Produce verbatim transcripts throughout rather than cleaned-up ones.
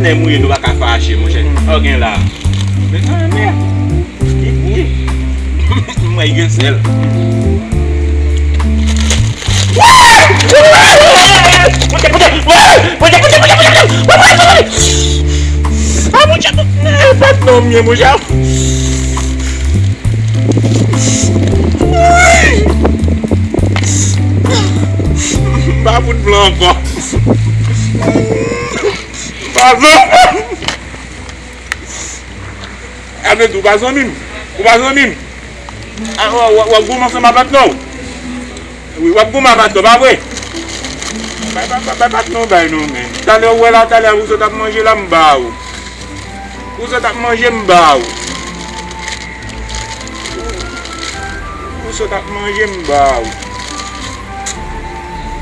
Lè mouye nou pa ka fache, monchè. Sa w gen la? Men, ah, men. Li bouyi. Mwen gen sèl. Ah, monchè, eh, patnè m ye, monchè. M pa fout blan ankò. M pa blan. Ane tou, ou pa zanmi m. Ou pa zanmi m. A, w, w, w ap goumen ansanm a patnè w. Wi, w ap goumen a patnè w, pa vre? Bay, bay, bay, bay patnè w bay non, men. Talè w wè la, talè a ou sot ap manje la, m ba ou. Ou sot ap manje, m ba ou. Ou sot ap manje, m ba ou.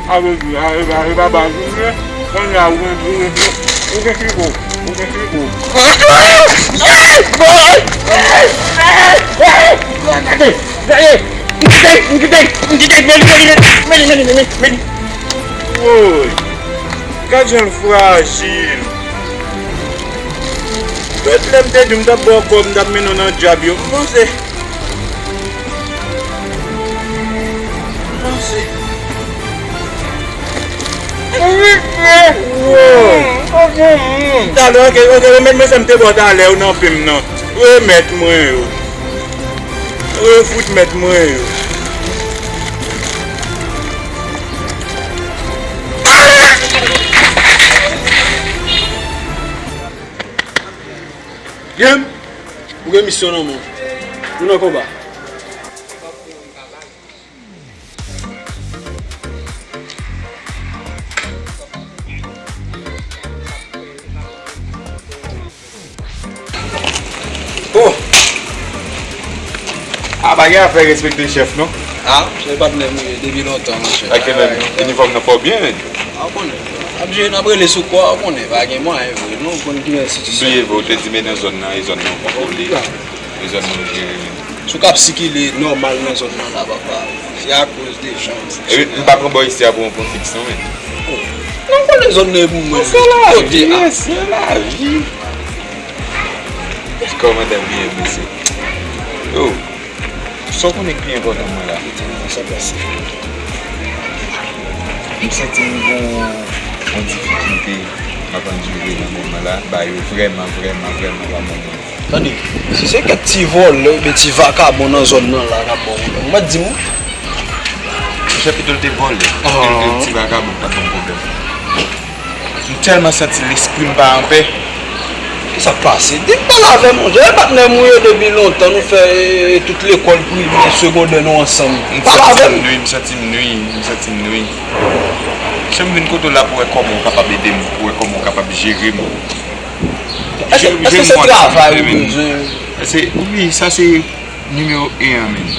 A, e pa, e pa, e pa baz ou ye. Kounye a, ou gen, ou gen, ou gen frigo. Ou gen frigo. Gade! Gade! Gade! M kite, m kite, m kite, m kite, men li, men li, men li, men li, men li, men li. Woy! Gad jan l frajil. Tout lè m te di w m t ap ba w kòb, m t ap mennen w nan djab yo. M panse. M panse. Woy! Talè, oke, oke, remèt mwen sa m te ba w talè yo nan pen m nan. Remèt mwen yo. Refout mèt mwen yo. Game, ou gen misyon nan men w. Nou nan konba. Oh! A, pa gen afè respekte chèf, non? A, se patnè m ye depi lontan, monchè. Ok, men, inifòm nan fè w byen, men. A, w konnen. N ap jere, n ap rele sou kò a, w konnen, pa gen mwayen vre, non, w konn ki enstitisyon. Bliye vre, w te di, men nan zòn nan, e zòn nan w kontwole. E zòn nan w jere, men. Si w k ap sikile nòmal nan zòn nan la, papa, se akoz de jan. E, m pa pran bò isi a pou yon pwen fiks, non, men. Oh. Non, w konnen zòn nan e pou mwen. Se lavi, kote a, yes, se lavi. Kòmandan byen, mesye. Yo, sa w konnen ki pi enpòtan mwen la? Sa pase. M santi m gon yon difikilte m ap andire nan moman la. Bagay yo vrèman, vrèman, vrèman pa bon mwen. Tande, si se kèk ti vòlè oubyen ti vakabon nan zòn nan la k ap ba w pwoblèm, ou mèt di m wi. Monchè, pito l te vòlè, pito l te ti vakabon, pa t gon pwoblèm. M tèlman santi lespri m pa anpè. Kisa k pase? Di m pale avè m, monchè. E patnè m ou ye depi lontan, nou fè, e, tout lekòl primè, segondè nou ansanm. Pale avè m. M santi m nwi, m santi m nwi, m santi m nwi. Se m vin kote w la pou wè kòman w kapab ede m, pou wè kòman w kapab jere m. Èske, èske se travay ou bezwen? Se, wi, sa se nimewo en an menm.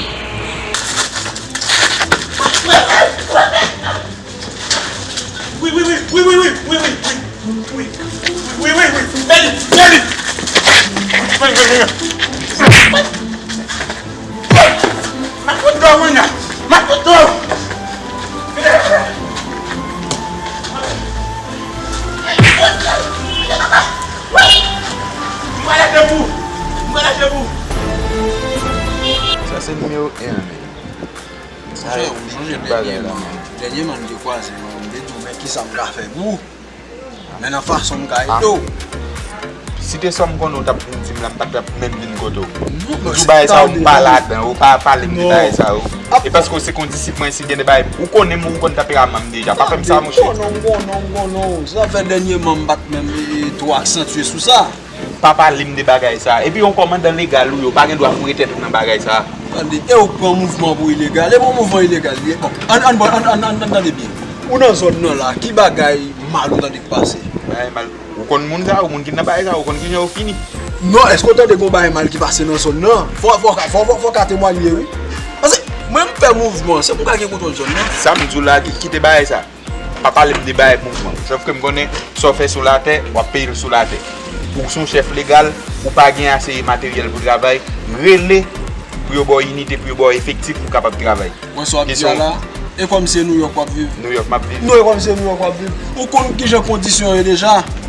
Wi, wi, wi. Wi, wi, wi. Meli, meli. Wi, wi, wi, wi. M ap fout dlo moun nan. M ap fout dlo. M pral lage pou. M pral lage pou. Sa se nimewo en an, men. Sa, li tout bagay la, men. Dènyèman, m te kwaze, mwen, m te di w, men kisa m ka fè pou ou? Men nan fason m ka ede w. Si te sa m konnen w t ap vin di m la, m pa t ap menm vin kote w. M di w bagay sa yo, m pa ladan yo, pa pale m de bagay sa yo. E paske w se kondisip mwen, si gen de bagay, ou konnen m, ou konn tanperaman m deja. Pa fè m sa, monchè. M konnen w, m konnen w, m konnen w. Sa fè dènyèman, m pa t menm, e, twò aksantye sou sa. Pa pale m de bagay sa. Epi yon kòmandan legal ou ye, ou pa gen dwa foure tèt ou nan bagay sa. Tande, e ou k pran mouvman pou ilegal. E bon mouvman ilegal li ye. Bon, ann, ann, bon, ann, ann, ann, ann tande byen. Ou nan zòn nan la, ki bagay mal ou tande k pase? Bagay mal. Ou konn moun sa yo, moun ki nan bagay sa yo, ou konn kijan yo fini. Non, èske w tande gon bagay mal ki pase nan zòn nan? Fò, fò, fò, fò, fò ka temwanye, wi. Paske mwen m fè mouvman, se pou m ka gen kontwòl zòn nan. Sa m di w la, ki-, kite bagay sa. Pa pale m de bagay mouvman. Sòf ke m konnen sa w fè sou latè, w ap peye l sou latè. Ou se yon chèf legal, ou pa gen ase materyèl pou travay, rele pou yo ba w inite, pou yo ba w efektif pou w kapab travay. Wè sa w ap di a la, e kòm se Nouyòk w ap viv? Nouyòk m ap viv. Non, e kòm se Nouyòk w ap viv. Ou konn kijan kondisyon yo ye deja?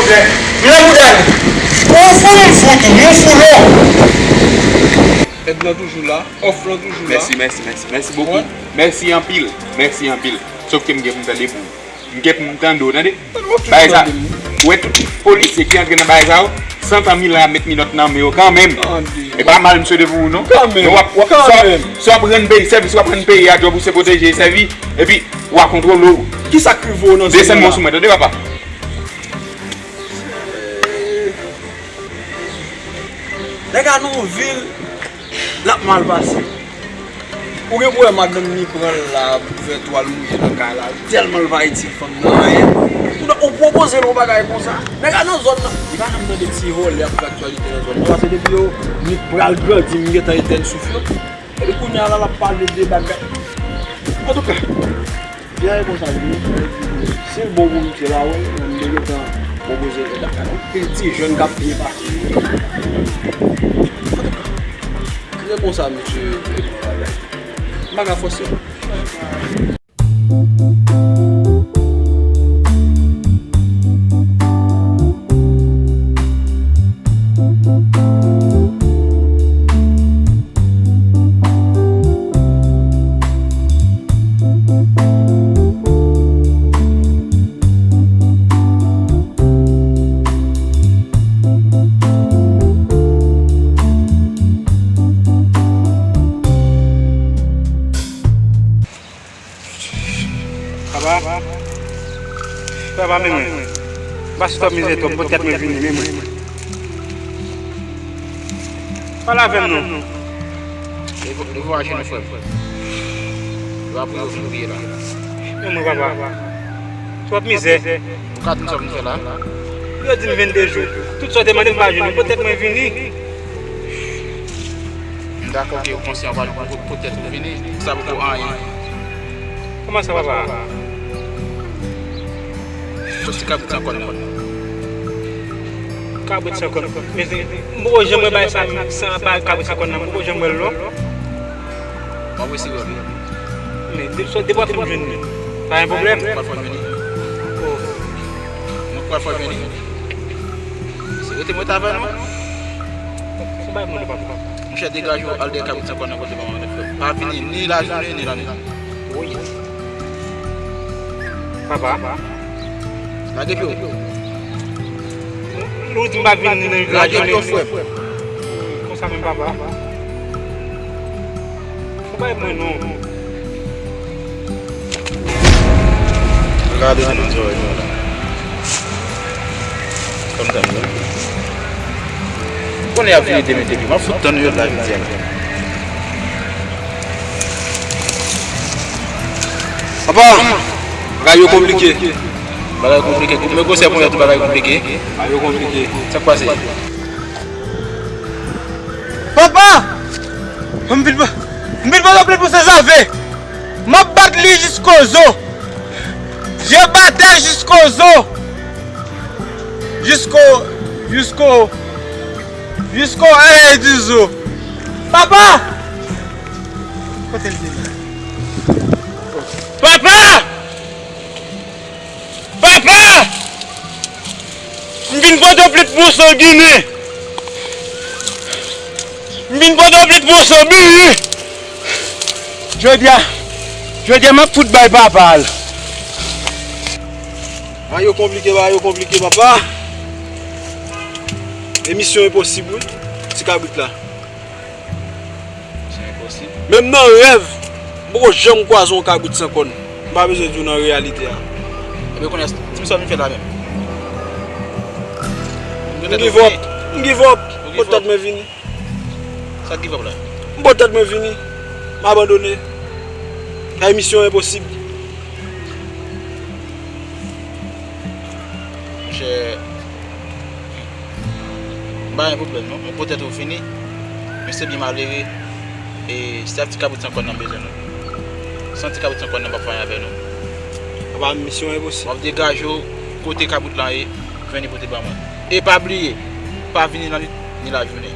pwoblèm. M nan bouda nou. Ou fou, m fou tou, nou fou non. Èd lan toujou la, òf lan toujou la. Mèsi, mèsi, mèsi. Mèsi bokou. Mèsi anpil. Mèsi anpil. Sòf ke m gen pou m tande pou ou. M gen pou m tande w, tande? Bagay sa, ou wè tout polisye ki antre nan bagay sa yo, santan mil la y ap met minòt nan men yo kanmenm. E pa mal m swete pou ou non. Men w ap, w ap, si w ap, si w ap rann peyi sèvis, w ap rann peyi a djòb ou se pwoteje e sèvi, epi w a kontwole w. Kisa k rive w nan zòn nan la? Desann men w sou mwen, tande papa. Nèg a nan yon vil, l ap mal pase. Ou gen pou wè madanm ni pran l la, pou fè twal mouye nan kay la, tèlman l pa itil fanm nan anyen. Ou, ou pwopoze l yon bagay konsa. Nèg la nan zòn nan, li pa janm tande ti vòlè ap fè aktyalite nan zòn nan. Paske depi yo, ni pral grandi, m gentan etèn souf yo. Epi kounye a la, l ap pale de bagay. Antouka, Byen e konsa l ye. Si l bon pou misye la, wi, mwen m te gentan pwopoze l lakay. Yon pil ti jèn k ap byen pase. Antouka, se konsa misye te pran bagay. M pa ka fòse l. Papa, papa, men mwen. M pa sou tòp mizè twòp, pote tèt mwen vini, men mwen. Pale avè m non. Leve, leve w ajenou, frè m. Yo ap priye w fin priye la. Men mwen, papa. Twòp mizè. Ou ka di m sa pou m fè la? Yo di m vennde jou. Tout sa w te mande m pa jwenn li. Pote tèt mwen vini. M dakò ke ou konsyan w pa pote tèt ou vini. Sa poko anyen. Kòman sa, papa? Soti kabrit san kòn nan. Kabrit san kòn. Mezanmi, m poko janm wè bagay sa, san pa kabrit san kòn nan, m poko janm wè l non. M ap resi wè l. Men de, sot de pwa fè m jwenn li. Pa gen pwoblèm. Mwen pral fè w jwenn li. Oh. Mwen pral fè w jwenn li. Se rete mwen t avè nou. Se bay mwen papa. Monchè, degaje w, al dèyè kabrit san kòn nan kote manman w nan fè. Pa vini ni lajounen, ni lannwit. Wi. Papa. Lage pye w. Ou di m pa vini ni lajounen. Lage pye w, frè m. Konsa menm, papa. Fò bay mwen non. Gade nan zòrèy mwen la. Kòm sa m di. Konnen y ap vini demen depi. M ap fout tann yo la, jodi a la. Papa! Bagay yo konplike. Bagay konplike. Koup men gwosè ponyèt ou, bagay konplike. Bagay yo konplike. Sa k pase? Papa! M vin, m vin pote plent pou Sezave! M ap bat li jiskozo! Je bate jiskozo! Jisko, jisko, jisko, eh, dizo! Papa! Kote l te ye? Papa! Papa! M vin pote w plent pou w san ginen. M vin pote w plent pou w san biri. Jodi a, jodi a m ap fout bay papa l. Bagay yo konplike, bagay yo konplike, papa. E misyon enposib, wi. Ti kabrit la. Se enposib. Menm nan rèv, m poko janm kwaze yon kabrit san kòn. M pa bezwen di w nan reyalite a. Ebyen, kounye a, di m sa w vin fè la menm. M give up. M give up. Ou give up? Poutèt mwen vini. Sa give up la? M poutèt mwen vini. M abandone. Kay misyon enposib. Monchè, m pa gen pwoblèm non. Mwen poutèt ou vini, men se byen malere. E se ap ti kabrit san kòn nan m bezwen non. San ti kabrit san kòn nan m p ap fè anyen avè nou. Apa misyon enposib. W ap degaje w kote kabrit lan ye, jwenn li pote ban mwen. E pa bliye, pa vini lannwit ni lajounen.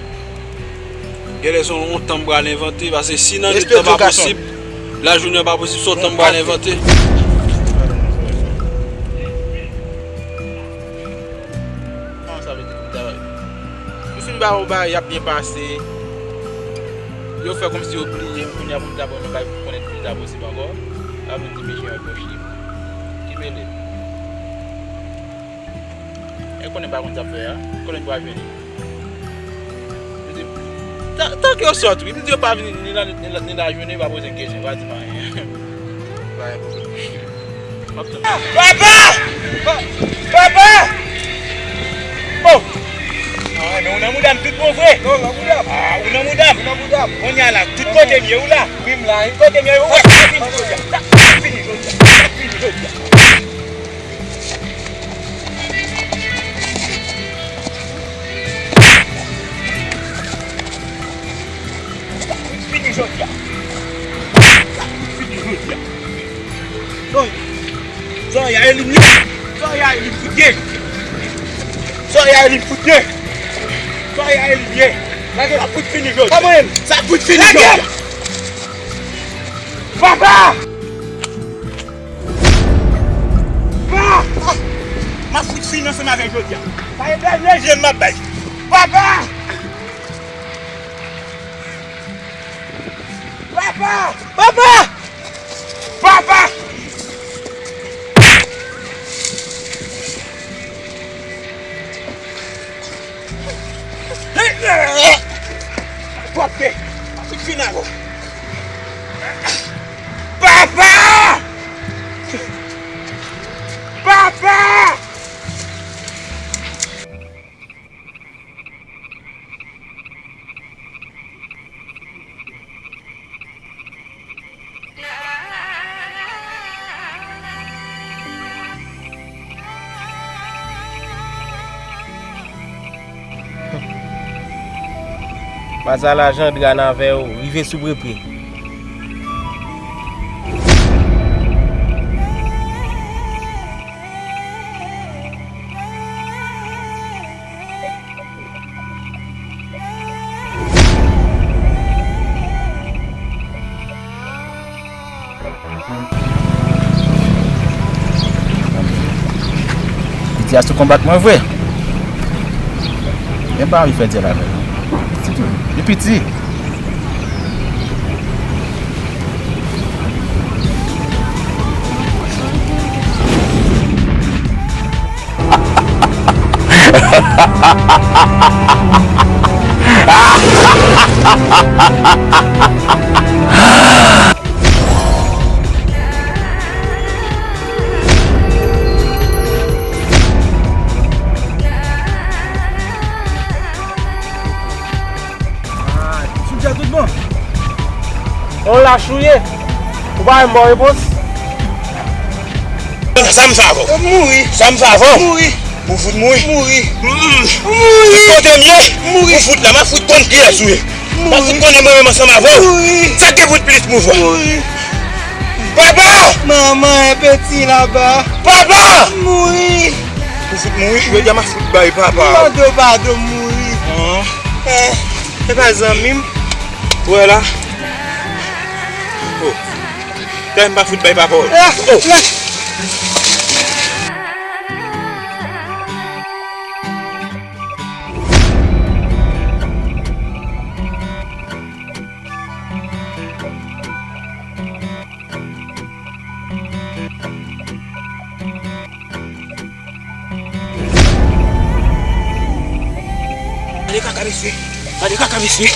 Genlè se yon tan m pral envante, paske si nan nwit lan pa posib, lajounen an pa posib, se yon tan m pral envante. Kòman sa vle di pou m ta, yo fin ba yo bagay, y ap byen pase. Yo fè kòmsi yo bliye m, kounye a pou m ta ban nou bagay pou konnen pi ta posib ankò. Sa vle di misyon an pochib. Ki mele? E konnen m pa konn sa m fè a, konnen m pral jwenn li. Yo di, tan, tanke yo sòt, wi. M di yo pa vini ni la, ni la, ni lajounen, yo pa poze m kesyon, yo pa di m anyen. Pa gen pwoblèm. M ap tann. Papa! Pa-, papa! Oh! Ah, men ou nan mouda m tout bon vre. Non, nan mouda m. Ah, ou nan mouda m. Ou nan mouda m. Kounye a la, tout kote m ye, ou la. Wi, m la, wi. Kote m ye, ou wè, sa fini jodi a. Sa fini jodi a. Sa fini jodi a. Fini jodi a. Fini jodi a. Zòrèy a elim ye. Zòrèy a elim fout ye. Zòrèy a elim fout ye. Zòrèy a elim ye. Lage l. Sa fout fini jodi a. Sa fout fini jodi a. Papa! Pa! M ap fout fini ansanm avè l jodi a. Sa e dènye je m ap bay. Papa! Papa! Papa! Papa! Papa! Papa! Mazala Jandra n avè w, rive sou prepre. Yas tou konbat mwen vre. Men pa anvi fè dyèl avè l. Li piti. Ah, Soulja tout bon. On lach ou ye? Ou pa menm ba w repons? Sa m fè avè w? Mouri. Sa m fè avè w? Mouri. Ou fout mouri? Mouri. Mm. Mouri. Kote m ye? Mouri. Ou fout la, m a fout konn kiyès ou ye. M a fout konnen mwen menm ansanm avè w. Mouri. Sa k gen pou t plis mouvwa? Mouri. Papa! Manman, e peti laba. Papa! Mouri. Ou fout mouri? Jodi a m a fout bay papa. M mande w padon, mouri. Ah. Eh, se pa zanmi m. Ou wè la? Oh. Tèlman m pa fout bay papa. Ah, oh. Gade kaka mesye. Gade kaka mesye.